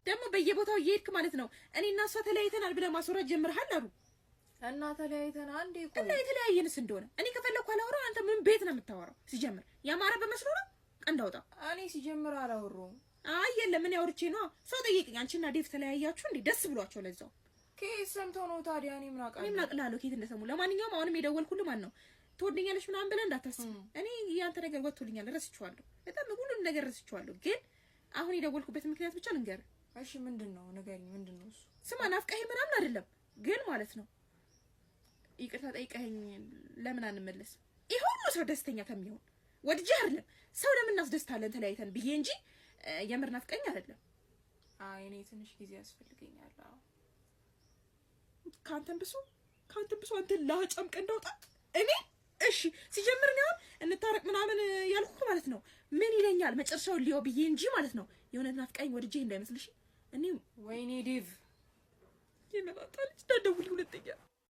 ደግሞ በየቦታው እየሄድክ ማለት ነው እኔ እና እሷ ተለያይተናል ብለህ ማስወራት ጀምረሃል አሉ። እና ተለያይተን አንዴ ቆይ እና የተለያየንስ እንደሆነ እኔ ከፈለኩ አላወራው፣ አንተ ምን ቤት ነው የምታወራው? ሲጀምር ያማረ በመስሎ ነው ቀንድ አውጣ። እኔ ሲጀምር አላወራሁም። አይ የለም፣ እኔ አውርቼ ነዋ። ሰው ጠየቀኝ፣ አንቺና ዴቭ ተለያያችሁ እንዴ? ደስ ብሏቸው ለዛው። ከየት ሰምተው ነው ታዲያ? እኔ ምን አውቃለሁ? እኔ ምን አውቅልሃለሁ ከየት እንደሰሙ። ለማንኛውም አሁንም የደወልኩልህ ማን ነው ትወደኛለች ምናምን ብለህ እንዳታስብ። እኔ ያንተ ነገር ወጥቶልኛል፣ ረስቼዋለሁ። በጣም ሁሉንም ነገር ረስቼዋለሁ። ግን አሁን የደወልኩበት ምክንያት ብቻ ልንገርህ። እሺ ምንድን ነው ንገሪኝ። ምንድን ነው እሱ? ስማ ናፍቀኸኝ ምናምን አይደለም፣ ግን ማለት ነው ይቅርታ ጠይቀኸኝ ለምን አንመለስም? ይሄ ሁሉ ሰው ደስተኛ ከሚሆን ወድጄ አይደለም ሰው ለምን እናስደስታለን ተለያይተን ብዬ እንጂ የምር ናፍቀኝ አይደለም። አይ እኔ ትንሽ ጊዜ ያስፈልገኛል። አዎ ከአንተም ብሶ ከአንተም ብሶ አንተን ላጨምቅ እንዳውጣ እኔ እሺ ሲጀምር ነው እንታረቅ ምናምን ያልኩህ ማለት ነው። ምን ይለኛል መጨረሻውን ሊዮ ብዬ እንጂ ማለት ነው የእውነት ናፍቀኝ ወድጄ እንዳይመስልሽ። እኔ ወይኔ ዴቭ የመጣጣ ልጅ እንዳትደውልኝ ሁለተኛ።